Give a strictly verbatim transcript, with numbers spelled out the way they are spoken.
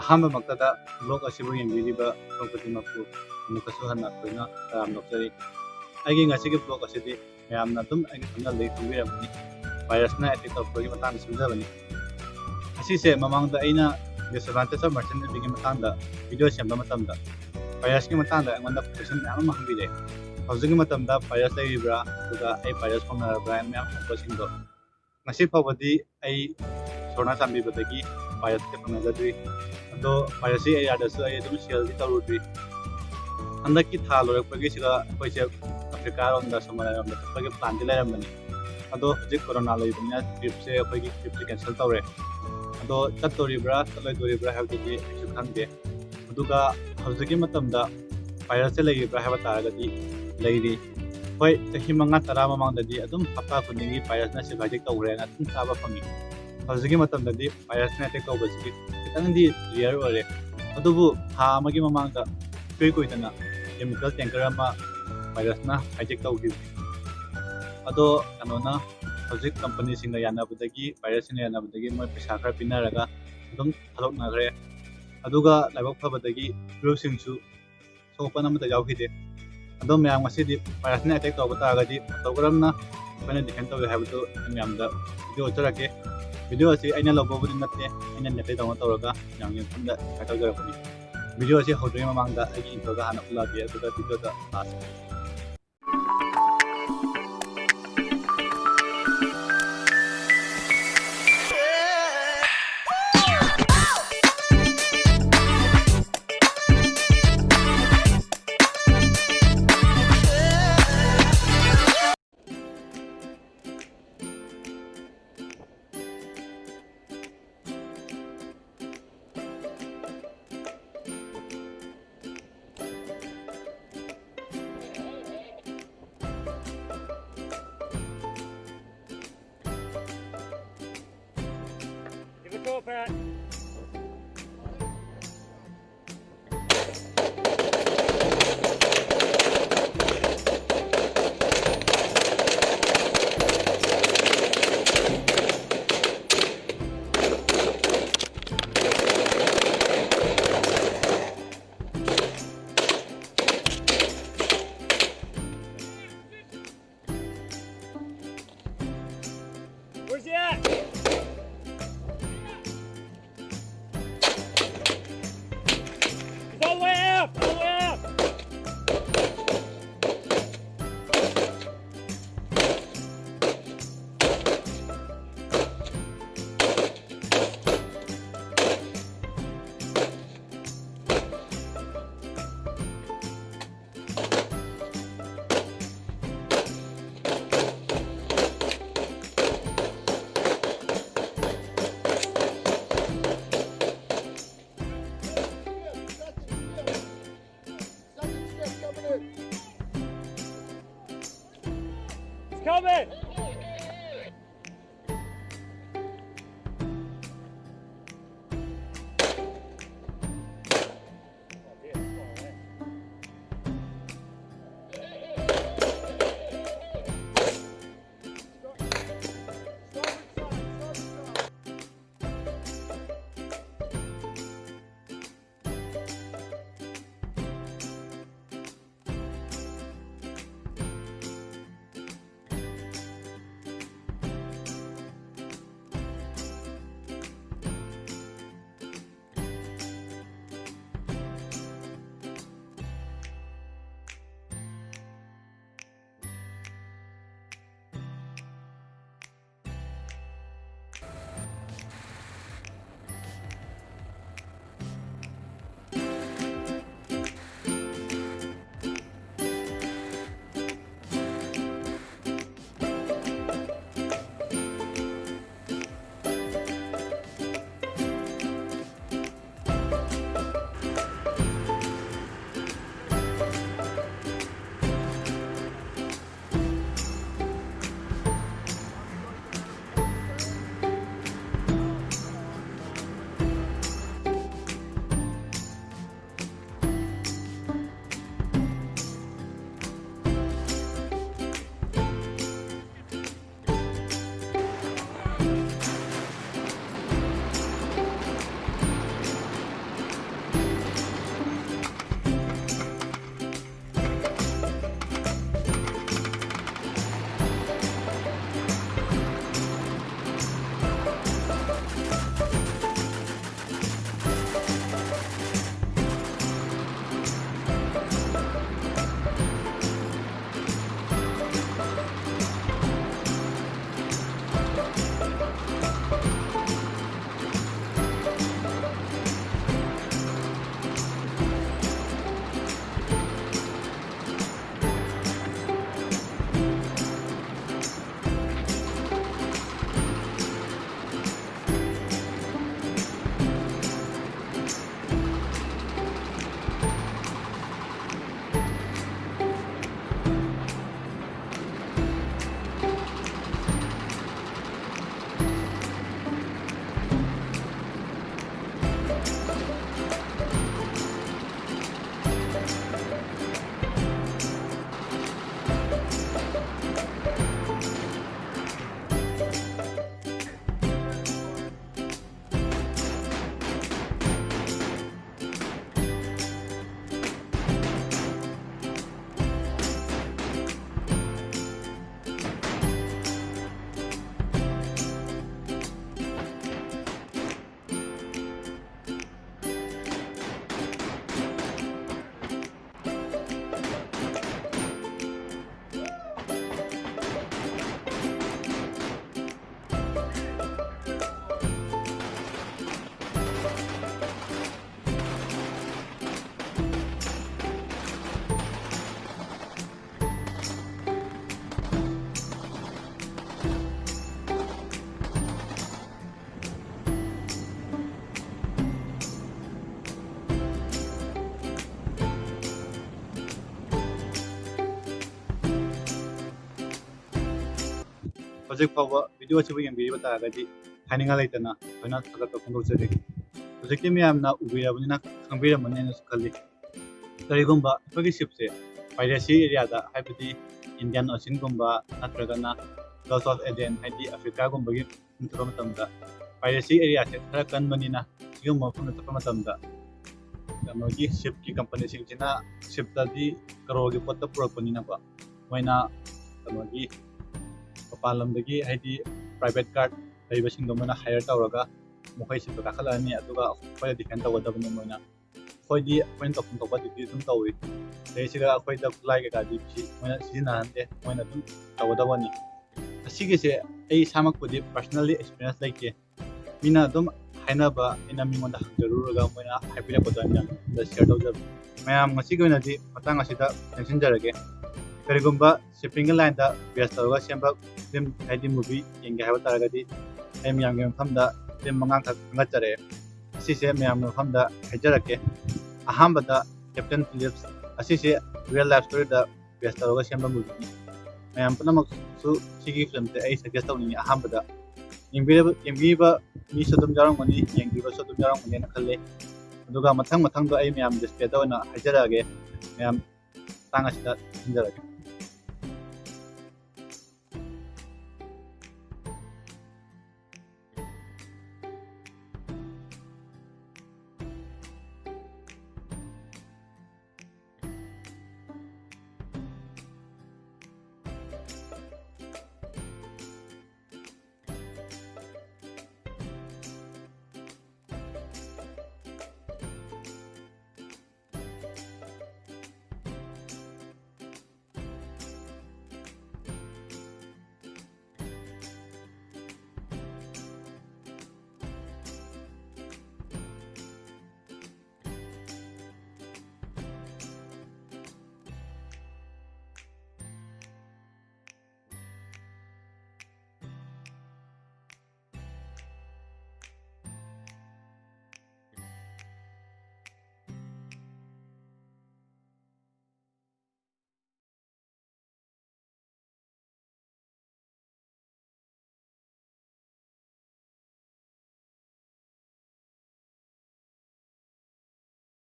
ꯑꯍꯥꯟꯕꯃꯛꯇꯗ vlog ꯑꯁꯤꯕꯨ ꯌꯦꯡꯕꯤꯔꯤꯕ ꯁꯣꯝ ꯈꯨꯗꯤꯡꯃꯛꯄꯨ ꯑꯃꯨꯛꯀꯁꯨ ꯍꯟꯅ ꯑꯩꯈꯣꯏꯅ ꯇꯔꯥꯝ ꯑꯣꯛꯆꯔꯤ꯫ ꯑꯩꯒꯤ ꯉꯁꯤꯒꯤ vlog ꯑꯁꯤꯗꯤ ꯃꯌꯥꯝꯅ ꯑꯗꯨꯝ ꯑꯩꯒꯤ ꯊꯝꯅꯦꯜꯗꯒꯤ ꯈꯪꯕꯤꯔꯝꯃꯅꯤ, virusꯅ attack ꯇꯧꯔꯛꯄꯒꯤ ꯃꯇꯥꯡꯗ ꯁꯦꯝꯖꯕꯅꯤ꯫ ꯑꯁꯤꯁꯦ ꯃꯃꯥꯡꯗ ꯑꯩꯅ disadvantage of merchant ꯅꯦꯚꯤꯒꯤ ꯃꯇꯥꯡꯗ video ꯁꯦꯝꯕ ꯃꯇꯝꯗ virusꯀꯤ ꯃꯇꯥꯡꯗ ꯑꯩꯉꯣꯟꯗ question ꯃꯌꯥꯝ ꯑꯃ ꯍꯪꯕꯤꯔꯛꯑꯦ꯫ ꯍꯧꯖꯤꯛꯀꯤ ꯃꯇꯝꯗ virus ꯂꯩꯔꯤꯕ꯭ꯔꯥ, ꯑꯗꯨꯒ ꯑꯩ virus ꯐꯪꯅꯔꯕ꯭ꯔꯥ ꯍꯥꯏꯅ ꯃꯌꯥꯝ ꯍꯪꯕꯁꯤꯡꯗꯣ, ꯉꯁꯤ ꯐꯥꯎꯕꯗꯤ ꯑꯩ ꯏꯁꯣꯔꯅ ꯆꯥꯟꯕꯤꯕꯗꯒꯤ virusꯇꯤ ꯐꯪꯅꯖꯗ꯭ꯔꯤ꯫ ꯑꯗꯣ virusꯀꯤ areaꯗꯁꯨ ꯑꯩ ꯑꯗꯨꯝ saleꯗꯤ ꯇꯧꯔꯨꯗ꯭ꯔꯤ꯫ ꯍꯟꯗꯛꯀꯤ ꯊꯥ ꯂꯣꯏꯔꯛꯄꯒꯤꯁꯤꯗ ꯑꯩꯈꯣꯏꯁꯦ Africaꯔꯣꯝꯗ, ꯁꯣꯃꯥꯂꯤꯌꯥꯔꯣꯝꯗ ꯆꯠꯄꯒꯤ planꯗꯤ ꯂꯩꯔꯝꯕꯅꯤ꯫ ꯑꯗꯣ ꯍꯧꯖꯤꯛ corona ꯂꯩꯕꯅꯤꯅ tripꯁꯦ, ꯑꯩꯈꯣꯏꯒꯤ tripꯁꯦ cancel ꯇꯧꯔꯦ꯫ ꯑꯗꯣ ꯆꯠꯇꯣꯔꯤꯕ꯭ꯔꯥ ꯆꯠꯂꯣꯏꯗꯣꯔꯤꯕ꯭ꯔꯥ ꯍꯥꯏꯕꯗꯨꯗꯤ ꯑꯩꯁꯨ ꯈꯪꯗꯦ꯫ ꯑꯗꯨꯒ ꯍꯧꯖꯤꯛꯀꯤ ꯃꯇꯝꯗ virusꯁꯦ ꯂꯩꯔꯤꯕ꯭ꯔꯥ ꯍꯥꯏꯕ ꯇꯥꯔꯒꯗꯤ ꯂꯩꯔꯤ꯫ ꯍꯣꯏ, ꯆꯍꯤ ꯃꯉꯥ ꯇꯔꯥ ꯃꯃꯥꯡꯗꯗꯤ ꯑꯗꯨꯝ ꯍꯞꯇꯥ ꯈꯨꯗꯤꯡꯒꯤ virusꯅ ꯁꯤꯕꯨ attack ꯇꯧꯈ꯭ꯔꯦꯅ ꯑꯗꯨꯝ ꯇꯥꯕ ꯐꯪꯉꯤ꯫ ꯍꯧꯖꯤꯛꯀꯤ ꯃꯇꯝꯗꯗꯤ virusꯅ attack ꯇꯧꯕꯁꯤꯗꯤ ꯈꯤꯇꯪꯗꯤ rare ꯑꯣꯏꯔꯦ꯫ ꯑꯗꯨꯕꯨ ꯊꯥ ꯑꯃꯒꯤ ꯃꯃꯥꯡꯗ ꯏꯀꯨꯏ ꯀꯨꯏꯗꯅ chemical tanker ꯑꯃ virusꯅ hijack ꯇꯧꯈꯤꯕꯅꯤ꯫ ꯑꯗꯣ ꯀꯩꯅꯣꯅ, ꯍꯧꯖꯤꯛ companyꯁꯤꯡꯒ ꯌꯥꯅꯕꯗꯒꯤ, virusꯁꯤꯡꯒ ꯌꯥꯅꯕꯗꯒꯤ ꯃꯣꯏ ꯄꯩꯁꯥ ꯈꯔ ꯄꯤꯅꯔꯒ ꯑꯗꯨꯝ ꯊꯥꯗꯣꯛꯅꯈ꯭ꯔꯦ꯫ ꯑꯗꯨꯒ ꯂꯥꯏꯕꯛ ꯐꯕꯗꯒꯤ ꯏꯔꯨꯞꯁꯤꯡꯁꯨ ꯁꯣꯛꯄ ꯑꯃꯠꯇ ꯌꯥꯎꯈꯤꯗꯦ꯫ ꯑꯗꯣ ꯃꯌꯥꯝ, ꯉꯁꯤꯗꯤ virusꯅ attack ꯇꯧꯕ ꯇꯥꯔꯒꯗꯤ ꯃꯇꯧ ꯀꯔꯝꯅ ꯑꯩꯈꯣꯏꯅ defend ꯇꯧꯒꯦ ꯍꯥꯏꯕꯗꯨ ꯑꯩ ꯃꯌꯥꯝꯗ video ꯎꯠꯆꯔꯛꯀꯦ꯫ Video ꯑꯁꯤ ꯑꯩꯅ ꯂꯧꯕꯕꯨꯗꯤ ꯅꯠꯇꯦ, ꯑꯩꯅ ꯅꯦꯠꯇꯩ download ꯇꯧꯔꯒ ꯃꯌꯥꯝꯒꯤ ꯃꯐꯝꯗ share ꯇꯧꯖꯔꯛꯄꯅꯤ꯫ Video ꯑꯁꯤ ꯍꯧꯗ꯭ꯔꯤꯉꯩ ꯃꯃꯥꯡꯗ ꯑꯩꯒꯤ introꯗ ꯍꯥꯟꯅ ꯎꯠꯂꯛꯑꯒꯦ, ꯑꯗꯨꯒ videoꯗ ꯂꯥꯛꯑꯁꯤ꯫ Give it a go, Pat. Come in. ꯍꯧꯖꯤꯛ ꯐꯥꯎꯕ ꯚꯤꯗꯤꯑꯣ ꯑꯁꯤꯕꯨ ꯌꯦꯡꯕꯤꯔꯤꯕ ꯇꯥꯔꯒꯗꯤ ꯍꯥꯏꯅꯤꯡꯉꯥꯏ ꯂꯩꯇꯅ ꯂꯣꯏꯅ ꯊꯥꯒꯠꯄ ꯐꯣꯡꯗꯣꯛꯆꯔꯤ꯫ ꯍꯧꯖꯤꯛꯇꯤ ꯃꯌꯥꯝꯅ ꯎꯕꯤꯔꯕꯅꯤꯅ ꯈꯪꯕꯤꯔꯝꯃꯅꯤ ꯍꯥꯏꯅꯁꯨ ꯈꯜꯂꯤ꯫ ꯀꯔꯤꯒꯨꯝꯕ ꯑꯩꯈꯣꯏꯒꯤ shipꯁꯦ piracy areaꯗ, ꯍꯥꯏꯕꯗꯤ Indian Oceanꯒꯨꯝꯕ ꯅꯠꯇ꯭ꯔꯒꯅ Gulf of Aden, ꯍꯥꯏꯗꯤ ꯑꯐ꯭ꯔꯤꯀꯥꯒꯨꯝꯕꯒꯤ ꯃꯐꯝ ꯆꯠꯄ ꯃꯇꯝꯗ piracy areaꯁꯦ ꯈꯔ ꯀꯟꯕꯅꯤꯅ, ꯁꯤꯒꯨꯝꯕ ꯃꯐꯝꯗ ꯆꯠꯄ ꯃꯇꯝꯗ ꯀꯩꯅꯣꯒꯤ shipꯀꯤ companyꯁꯤꯡꯁꯤꯅ shipꯇꯗꯤ ꯀꯔꯣꯔꯒꯤ ꯄꯣꯠꯇ ꯄꯨꯔꯛꯄꯅꯤꯅꯀꯣ, ꯃꯣꯏꯅ ꯀꯩꯅꯣꯒꯤ ꯃꯄꯥꯟ ꯂꯝꯗꯒꯤ, ꯍꯥꯏꯗꯤ private guard ꯂꯩꯕꯁꯤꯡꯗꯣ ꯃꯣꯏꯅ hire ꯇꯧꯔꯒ ꯃꯈꯣꯏ shipꯇ ꯀꯥꯈꯠꯂꯛꯑꯅꯤ, ꯑꯗꯨꯒ ꯑꯩꯈꯣꯏꯗ defend ꯇꯧꯒꯗꯕꯅꯤ ꯃꯣꯏꯅ꯫ ꯑꯩꯈꯣꯏꯗꯤ ꯑꯩꯈꯣꯏꯅ ꯇꯧꯐꯝ ꯊꯣꯛꯄ duty ꯑꯗꯨꯝ ꯇꯧꯏ꯫ ꯁꯤꯗꯩꯁꯤꯗ ꯑꯩꯈꯣꯏꯗ ꯈꯨꯠꯂꯥꯏ ꯀꯩꯀꯥꯗꯤ ꯁꯤ ꯃꯣꯏꯅ ꯁꯤꯖꯤꯟꯅꯍꯟꯗꯦ, ꯃꯣꯏꯅ ꯑꯗꯨꯝ ꯇꯧꯒꯗꯕꯅꯤ꯫ ꯑꯁꯤꯒꯤꯁꯦ ꯑꯩ ꯏꯁꯥꯃꯛꯄꯨꯗꯤ personally experience ꯂꯩꯇꯦ, ꯃꯤꯅ ꯑꯗꯨꯝ ꯍꯥꯏꯅꯕ ꯑꯩꯅ ꯃꯤꯉꯣꯟꯗ ꯍꯪꯖꯔꯨꯔꯒ ꯃꯣꯏꯅ ꯍꯥꯏꯕꯤꯔꯛꯄꯗꯣ ꯑꯩꯅ ꯁꯤꯌꯔ ꯇꯧꯖꯕꯅꯤ꯫ ꯃꯌꯥꯝ ꯉꯁꯤꯒꯤ ꯑꯣꯏꯅꯗꯤ ꯃꯇꯥꯡ ꯑꯁꯤꯗ ꯇꯦꯟꯁꯤꯟꯖꯔꯒꯦ꯫ ꯀꯔꯤꯒꯨꯝꯕ shippingꯒꯤ lineꯗ base ꯇꯧꯔꯒ ꯁꯦꯝꯕ film, ꯍꯥꯏꯗꯤ movie ꯌꯦꯡꯒꯦ ꯍꯥꯏꯕ ꯇꯥꯔꯒꯗꯤ ꯑꯩ ꯃꯌꯥꯝꯒꯤ ꯃꯐꯝꯗ film ꯃꯉꯥꯈꯛ ꯈꯟꯒꯠꯆꯔꯦ꯫ ꯑꯁꯤꯁꯦ ꯃꯌꯥꯝꯒꯤ ꯃꯐꯝꯗ ꯍꯥꯏꯖꯔꯛꯀꯦ꯫ ꯑꯍꯥꯟꯕꯗ Captain Phillips, ꯑꯁꯤꯁꯦ real life storyꯗ base ꯇꯧꯔꯒ ꯁꯦꯝꯕ movieꯅꯤ꯫ ꯃꯌꯥꯝ ꯄꯨꯝꯅꯃꯛꯁꯨ ꯁꯤꯒꯤ filmꯁꯦ ꯑꯩ suggest ꯇꯧꯅꯤꯡꯉꯤ꯫ ꯑꯍꯥꯟꯕꯗ ꯌꯦꯡꯕꯤꯔꯕ-, ꯌꯦꯡꯕꯤꯕ ꯃꯤꯁꯨ ꯑꯗꯨꯝ ꯌꯥꯎꯔꯝꯒꯅꯤ, ꯌꯦꯡꯕꯤꯕꯁꯨ ꯑꯗꯨꯝ ꯌꯥꯎꯔꯝꯒꯅꯤꯅ ꯈꯜꯂꯤ꯫ ꯑꯗꯨꯒ ꯃꯊꯪ ꯃꯊꯪꯗꯣ ꯑꯩ ꯃꯌꯥꯝ displayꯗ ꯑꯣꯏꯅ ꯍꯥꯏꯖꯔꯛꯑꯒꯦ꯫ ꯃꯌꯥꯝ ꯃꯇꯥꯡ ꯑꯁꯤꯗ ꯊꯝꯖꯔꯒꯦ꯫